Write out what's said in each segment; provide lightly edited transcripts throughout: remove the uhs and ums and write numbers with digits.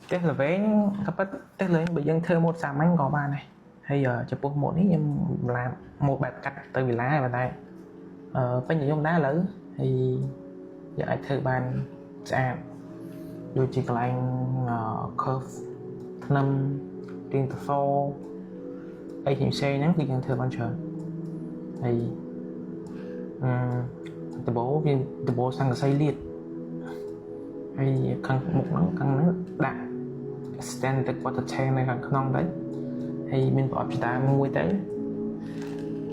ផ្ទះល្វែងក៏ពិតផ្ទះល្វែងបើយើងធ្វើម៉ូតសាមញ្ញក៏បានដែរហើយចំពោះម៉ូតនេះខ្ញុំឡាម៉ូតបែបកាត់ទៅវិឡាប៉ុន្តែពេញនិយមដែរឥឡូវហើយយើងអាចធ្វើបានស្អាតដូចជាកន្លែង curve ធ្នឹមរៀងតសអីផ្សេងៗហ្នឹងគឺយើងធ្វើបានច្រើនហើយអឺដំបូងវាដំបូងសង្កសីលាតហើយខាងមុខហ្នឹងខាងហ្នឹងដាក់ stand ទឹក water tank នៅខាងក្នុងទៅហើយមានប្រអប់ចតាមួយទៅ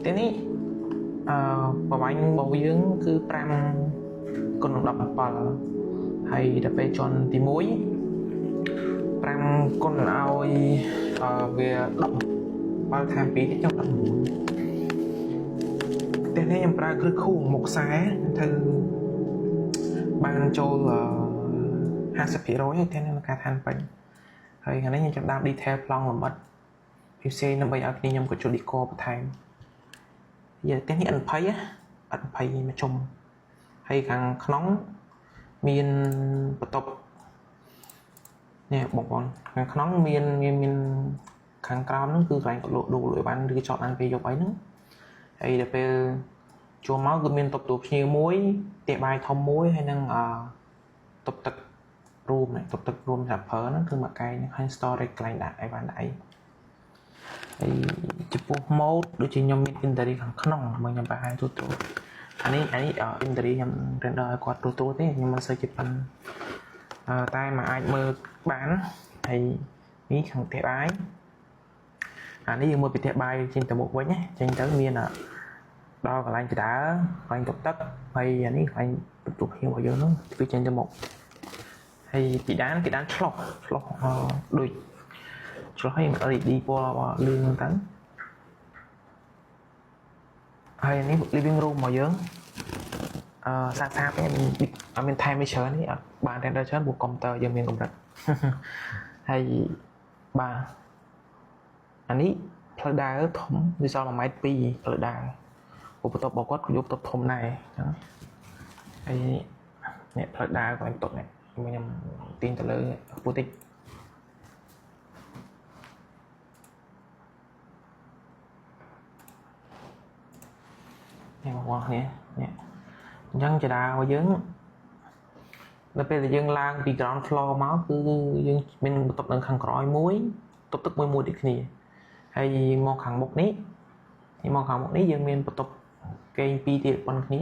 ទីនេះអឺប្រវែងរបស់យើងគឺ5គុណនឹង17ហើយដល់ពេលជាន់ទី1 5គុណឲ្យវា10បើថែម2ទៀតចុះ19ផ្ទះនេះខ្ញុំប្រើគ្រឹះខួងមុខខ្សែធ្វើបានចូល50%ហើយផ្ទះនេះនៅការឋានពេញហើយថ្ងៃនេះខ្ញុំចាប់ដើម detail ប្លង់លម្អិតពិសេសដើម្បីឲ្យគ្នាខ្ញុំក៏ជួយ decor បន្ថែមយាផ្ទះនេះ N20 N20 មួយជុំហើយខាងក្នុងមានបន្ទប់នេះបងប្អូនខាងក្នុងមានមានមានខាងក្រោមហ្នឹងគឺកន្លែងគាត់លក់ដូរលក់បានឬចតបានពេលយប់អីហ្នឹងហើយដល់ពេលចូលមកគឺមានតុបទូភ្ញៀវមួយផ្ទះបាយធំមួយហើយនឹងអឺតុបទឹករួមតុបទឹករួមសម្រាប់ប្រើហ្នឹងគឺមួយកែងហើយ storage កន្លែងដាក់អីបានដាក់អីហើយចំពោះ mode ដូចជាខ្ញុំមាន interior ខាងក្នុងមកខ្ញុំបង្ហាញទូទៅអានេះ interior ខ្ញុំ render ឲ្យគាត់ទូទៅទេខ្ញុំមិនសូវជាប៉ិនតែមកអាចមើលបានហើយនេះខាងផ្ទះបាយអានេះយើងមើលពីផ្ទះបាយចេញទៅមុខវិញចេញទៅមានដល់កន្លែងចដើកន្លែងតុបទឹកហើយអានេះកន្លែងបន្ទប់ភ្ញៀវរបស់យើងហ្នឹងវាចេញទៅមុខហើយពីដានពីដានឆ្លោះឆ្លោះដូចឆ្លោះឲ្យ LED ពណ៌លឿងហ្នឹងទៅហើយនេះ living room របស់យើងអឺសាសាបអត់មានថែមអីច្រើនទេអត់បាន render ច្រើនព្រោះកុំព្យូទ័រយើងមានកម្រិតហើយបាទអានេះផ្លូវដើរធំវាសល់1ម៉ែត្រ2ផ្លូវដើរព្រោះបន្ទប់របស់គាត់ក៏យកបន្ទប់ធំដែរអញ្ចឹងហើយនេះផ្លូវដើរកន្លែងបន្ទប់នេះខ្ញុំទាញទៅលើខ្ពស់តិចនេះបងប្អូនគ្នានេះអញ្ចឹងចដារបស់យើងនៅពេលដែលយើងឡើងពី ground floor មកគឺយើងមានបន្ទប់នៅខាងក្រោយមួយបន្ទប់ទឹកមួយមួយដូចគ្នាហើយមកខាងមុខនេះមកខាងមុខនេះយើងមានបន្ទប់គេងពីរទៀតប៉ុនគ្នា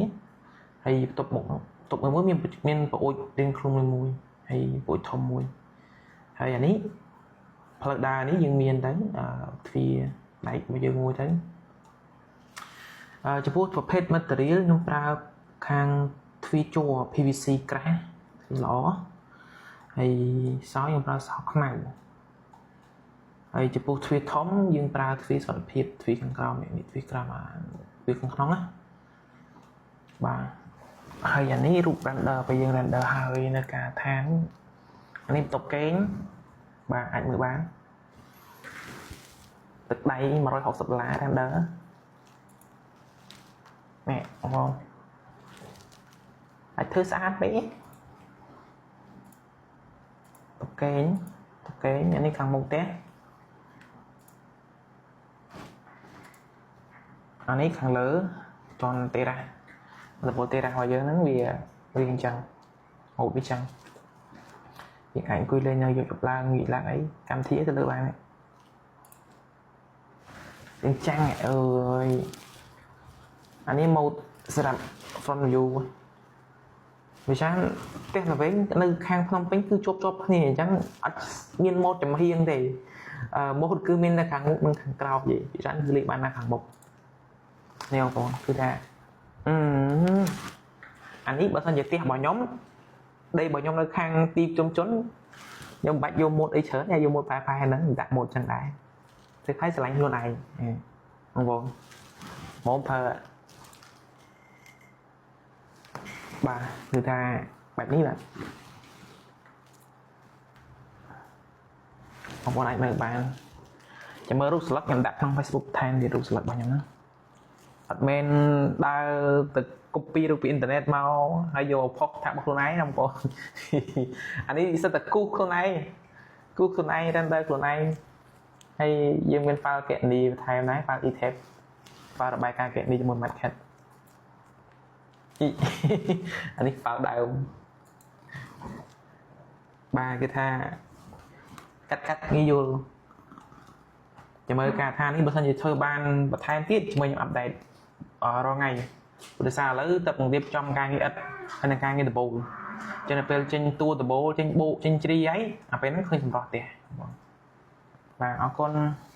ហើយបន្ទប់មុខបន្ទប់មួយមួយមានមានប្អូចរៀងខ្លួនមួយមួយហើយប្អូចធំមួយហើយអានេះផ្លូវដើរនេះយើងមានទៅទ្វារដែករបស់យើងមួយទៅចំពោះប្រភេទ material ខ្ញុំប្រើខាងទ្វារជ័រ PVC ក្រាស់ល្អហើយសោខ្ញុំប្រើសោខ្មៅហើយចំពោះទ្វារធំយើងប្រើទ្វារសុវត្ថិភាពទ្វារខាងក្រោមនេះទ្វារក្រោមអាទ្វារខាងក្នុងណាបាទហើយអានេះរូប render ពេលយើង render ហើយនៅការឋានអានេះបន្ទប់គេងបាទអាចមើលបានទឹកដៃ160ដុល្លារ render នេះបងប្អូនអាចធ្វើស្អាតពេកតុកេងតុកេងអានេះខាងមុខផ្ទះអានេះខាងលើជាន់តេរ៉ាសដំបូលតេរ៉ាសរបស់យើងហ្នឹងវាវាអញ្ចឹងហូបវាអញ្ចឹងយើងអាចអង្គុយលេងនៅយកជប់ឡើងងាកឡើងអីកម្មវិធីទៅលើបានអញ្ចឹងអើយអានេះម៉ូតសម្រាប់ front view វាច្រើនផ្ទះល្វែងនៅខាងភ្នំពេញគឺជាប់ជាប់គ្នាអញ្ចឹងអត់មានម៉ូតចំហៀងទេអឺម៉ូតគឺមាននៅខាងមុខនិងខាងក្រោយទេពីច្រើនគឺលេខបាននៅខាងមុខនេះបងប្អូនគឺថាអឺអានេះបើសិនជាផ្ទះរបស់ខ្ញុំដីរបស់ខ្ញុំនៅខាងទីជុំជនខ្ញុំបាច់យកម៉ូតអីច្រើនយកម៉ូតផែផែហ្នឹងដាក់ម៉ូតចឹងដែរធ្វើឲ្យស្រឡាញ់ខ្លួនឯងបងប្អូនមកប្រើបាទគឺថាបែបនេះបាទបងប្អូនអាចមើលបានចាំមើលរូបស្លឹកខ្ញុំដាក់ក្នុង Facebook ថែមទៀតរូបស្លឹករបស់ខ្ញុំហ្នឹងអត់មែនដើរទៅ copy រូបពីអ៊ីនធឺណិតមកហើយយកផុសថារបស់ខ្លួនឯងណាបងប្អូនអានេះសិតតែគូសខ្លួនឯង គូសខ្លួនឯង render ខ្លួនឯងហើយយើងមាន file គណនីបន្ថែមដែរ file ETABS file របាយការណ៍គណនីជាមួយ Mathcad អ៊ីអានេះ file ដើមបាទគេថាកាត់កាត់ងាយយល់ចាំមើលការថានេះបើសិនជាធ្វើបានបន្ថែមទៀតជាមួយខ្ញុំ update រាល់ថ្ងៃព្រោះដោយសារឥឡូវតែបង្រៀបចំការងារឥដ្ឋហើយនិងការងារដំបូលចឹងដល់ពេលចេញតួដំបូលចេញបូកចេញជ្រីហើយអាពេលហ្នឹងឃើញសម្រស់ផ្ទះបងបាទអរគុណ។